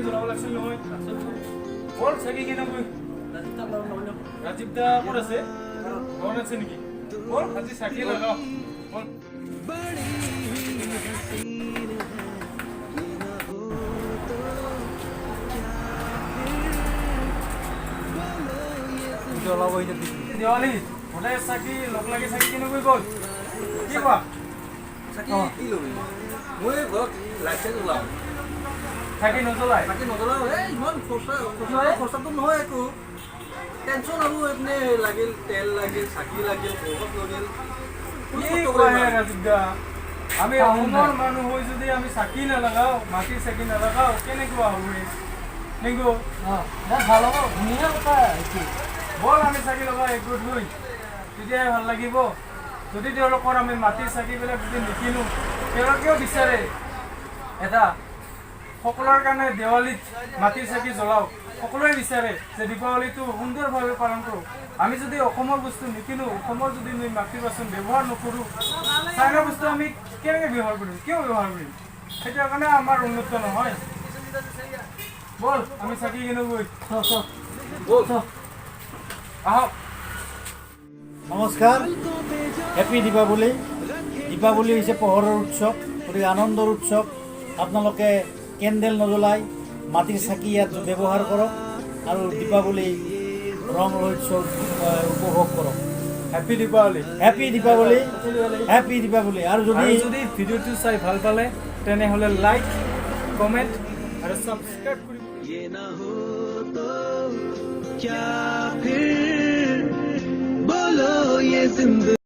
জ্বলাব লাগিছিল নহয়। ব'ল, চাকি কিনোগৈ। ৰাজীৱ দা ক'ত আছে? ঘৰত আছে নেকি? ব'ল, আজি চাকি লগাওঁ, ব'ল। बड़ी ही हसीन है ये ना हो तो क्या फिर बोलो ये জ্বলাব এতিয়া। দেৱালী সদায় চাকি লগ লাগি চাকি কিনোগৈ ব'ল। কি কোৱা? চাকি কি ল'বি? মই ঘৰত লাইট চাইট জ্বলাওঁ। চাকি নজ্বলাই? চাকি নজ্বলাওঁ। এই ইমান খৰচা, খৰচা, খৰচাটো নহয়, একো টেনচন। আৰু এইপিনে লাগিল, তেল লাগিল, চাকি লাগিল, বহুত লাগিল। কি কোৱাহে ৰাজীৱ দা? আমি অসমৰ মানুহ হৈ যদি আমি চাকি নলগাওঁ, মাটিৰ চাকি নলগাওঁ, কেনেকুৱা হ'ব নিগো? অঁ, ভাল হ'ব, ধুনীয়া কথা এইটো। ব'ল, আমি চাকি লগাওঁ একগোট হৈ, তেতিয়াহে ভাল লাগিব। যদি তেওঁলোকৰ আমি মাটিৰ চাকিবিলাক যদি নিকিনো, তেওঁলোকেও বিচাৰে এটা সকলোৰে কাৰণে দেৱালীত মাটিৰ চাকি জ্বলাওক। সকলোৱে বিচাৰে যে দীপাৱলীটো সুন্দৰভাৱে পালন কৰোঁ। আমি যদি অসমৰ বস্তু নিকিনো, অসমৰ যদি আমি মাটিৰ বাচন ব্যৱহাৰ নকৰোঁ, চাইনাৰ বস্তু আমি কেনেকৈ ব্যৱহাৰ কৰিম? কিয় ব্যৱহাৰ কৰিম? সেইটো কাৰণে আমাৰ উন্নত নহয়। ব'ল, আমি চাকি কিনোগৈ। আহক। নমস্কাৰ, হেপী দীপাৱলী। দীপাৱলী হৈছে পোহৰৰ উৎসৱ, গতিকে আনন্দৰ উৎসৱ। আপোনালোকে কেণ্ডেল নজ্বলাই মাটিৰ চাকি ইয়াত ব্যৱহাৰ কৰক আৰু দীপাৱলী ৰং ৰহস্য উপভোগ কৰক। Happy Deepavali. Happy Deepavali, happy Deepavali. আৰু যদি আৰু যদি ভিডিঅ'টো চাই ভাল পালে, তেনেহ'লে লাইক, কমেণ্ট আৰু ছাবস্ক্ৰাইব কৰিব। ये ना हो तो क्या फिर बोलो ये जिंदगी।